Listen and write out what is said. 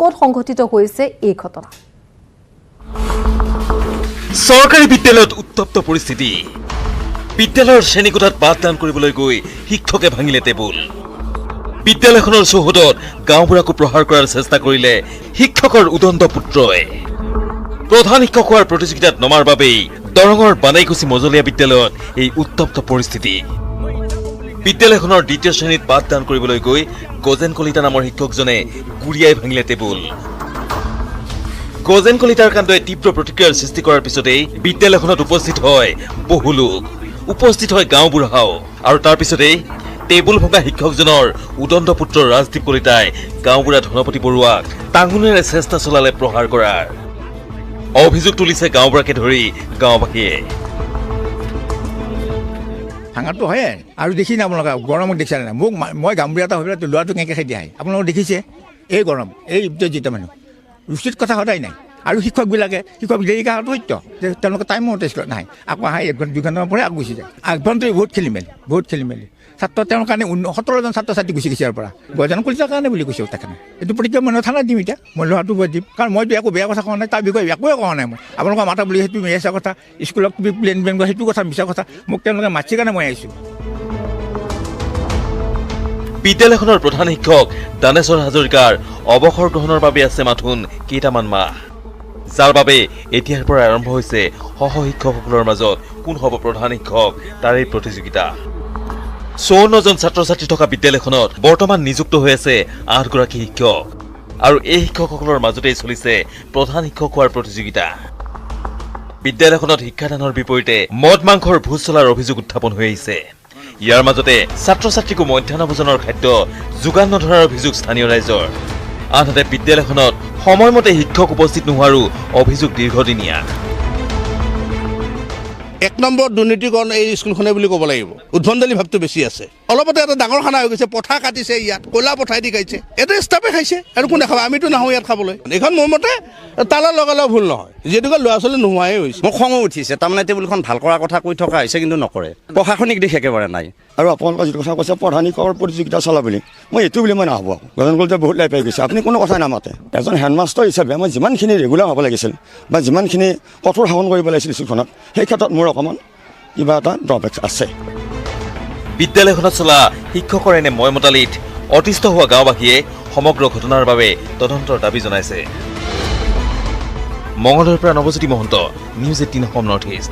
ক'ত সংঘটিত হৈছে এই ঘটনা। চৰকাৰী বিদ্যালয়ত উত্তপ্ত পৰিস্থিতি। বিদ্যালয়ৰ শ্ৰেণীকোঠাত পাঠদান কৰিবলৈ গৈ শিক্ষকে ভাঙিলে টেবুল। বিদ্যালয়খনৰ চৌহদত গাঁওবুঢ়াকো প্ৰহাৰ কৰাৰ চেষ্টা কৰিলে শিক্ষকৰ উদন্ত পুত্ৰই। প্ৰধান শিক্ষক হোৱাৰ প্ৰতিযোগিতাত নমাৰ বাবেই দৰঙৰ বানাইকুচি মজলীয়া বিদ্যালয়ত এই উত্তপ্ত পৰিস্থিতি। বিদ্যালয়খনৰ দ্বিতীয় শ্ৰেণীত পাঠদান কৰিবলৈ গৈ গজেন কলিতা নামৰ শিক্ষকজনে গুৰিয়াই ভাঙিলে টেবুল। গজেন কলিতাৰ কাণ্ডই তীব্ৰ প্ৰতিক্ৰিয়াৰ সৃষ্টি কৰাৰ পিছতেই বিদ্যালয়খনত উপস্থিত হয় বহু লোক, উপস্থিত হয় গাঁওবুঢ়াও। আৰু তাৰ পিছতেই টেবুল ভঙা শিক্ষকজনৰ উদণ্ড পুত্ৰ ৰাজদীপ কলিতাই গাঁওবুঢ়া ধনপতি বৰুৱাক টাঙোনেৰে চেষ্টা চলালে প্ৰহাৰ কৰাৰ অভিযোগ তুলিছে গাঁওবুঢ়াকে ধৰি গাঁওবাসীয়ে। ভাঙাটো হয়ে আৰু দেখি নাই আপোনালোকে গৰমত দেখিছে নাই মোক, মই গাঁওবুঢ়া এটা হৈ পেলাই ল'ৰাটো কেনেকৈ খেদি আহে আপোনালোকে দেখিছে। এই গৰম, এই যিটা মানুহ উচিত কথা সদায় নাই। আৰু শিক্ষকবিলাকে শিক্ষক দেৰিকৈ অহাটো সত্য, তেওঁলোকে টাইমতে স্কুলত নাহে, আকৌ আহে এক ঘণ্টা 2 ঘণ্টামান পৰে আকৌ গুচি যায়। আগভ্যন্তৰী বহুত খেলি মেলি, বহুত খেলি মেলি। ছাত্ৰ তেওঁৰ কাৰণে 17জন ছাত্ৰ ছাত্ৰী গুচি গৈছে ইয়াৰ পৰা, গজেন কলিতাৰ কাৰণে বুলি কৈছোঁ তেখেতে। এইটো প্ৰতিক্ৰিয়া মই থানাত দিম, এতিয়া মই ল'ৰাটো বৈ দিম, কাৰণ মইতো একো বেয়া কথা কোৱা নাই, তাৰ বিষয়ে একোৱে কোৱা নাই মই। আপোনালোকৰ মাতা বুলি সেইটো মিছা কথা, স্কুলক তুমি প্লেন প্লেন কৰা সেইটো কথা মিছা কথা। মোক তেওঁলোকে মাতিছে কাৰণে মই আহিছোঁ। বিদ্যালয়খনৰ প্ৰধান শিক্ষক দানেশ্বৰ হাজৰিকাৰ অৱসৰ গ্ৰহণৰ বাবে আছে মাথোন কেইটামান মাহ, যাৰ বাবে এতিয়াৰ পৰা আৰম্ভ হৈছে সহ শিক্ষকসকলৰ মাজত কোন হ'ব প্ৰধান শিক্ষক তাৰেই প্ৰতিযোগিতা। 54জন ছাত্ৰ ছাত্ৰী থকা বিদ্যালয়খনত বৰ্তমান নিযুক্ত হৈ আছে 8গৰাকী শিক্ষক আৰু এই শিক্ষকসকলৰ মাজতেই চলিছে প্ৰধান শিক্ষক হোৱাৰ প্ৰতিযোগিতা। বিদ্যালয়খনত শিক্ষাদানৰ বিপৰীতে মদ মাংসৰ ভোজ চলাৰ অভিযোগ উত্থাপন হৈ আহিছে। ইয়াৰ মাজতে ছাত্ৰ ছাত্ৰীকো মধ্যাহ্ন ভোজনৰ খাদ্য যোগান নধৰাৰ অভিযোগ স্থানীয় ৰাইজৰ। আনহাতে বিদ্যালয়খনত সময়মতে শিক্ষক উপস্থিত নোহোৱাৰো অভিযোগ দীৰ্ঘদিনীয়া। 1 নম্বৰ দুৰ্নীতিকৰণ এই স্কুলখনে বুলি ক'ব লাগিব। উদ্ভণ্ডালি ভাৱটো বেছি আছে। অলপতে এটা ডাঙৰ খানা হৈ গৈছে, পঠা কাটিছে ইয়াত, ক'লা পঠাই দি খাইছে, এটা ষ্টাফে খাইছে আৰু কোনে খাব? আমিতো নাহোঁ ইয়াত খাবলৈ। এইখন মোৰ মতে তালা লগালেও ভুল নহয়, যিহেতুকে ল'ৰা ছোৱালী নোহোৱাই হৈছে। মোৰ খঙো উঠিছে, তাৰমানে টেবুলখন ভাল কৰাৰ কথা কৈ থকা হৈছে কিন্তু নকৰে, প্ৰশাসনিক দিশ একেবাৰে নাই। আৰু আপোনালোকে যিটো কথা কৈছে প্ৰধান শিক্ষকৰ প্ৰতিযোগিতা চলা বুলি, মই এইটো বুলি মই নাভাবোঁ। গজেন কলিতা বহুত লাই পাই গৈছে, আপুনি কোনো কথাই নামাতে। এজন হেডমাষ্টাৰ হিচাপে মই যিমানখিনি ৰেগুলাৰ হ'ব লাগিছিল বা যিমানখিনি কঠোৰ শাসন কৰিব লাগিছিল স্কুলখনত, সেই ক্ষেত্ৰত মোৰ অকণমান কিবা এটা ড্ৰবেক্স আছে। বিদ্যালয়খনত চলা শিক্ষকৰ এনে ময়মতালিত অতিষ্ঠ হোৱা গাঁওবাসীয়ে সমগ্ৰ ঘটনাৰ বাবে তদন্তৰ দাবী জনাইছে। মঙলদৈৰ পৰা Nabajyoti Mahanta, news 18 Assam north east.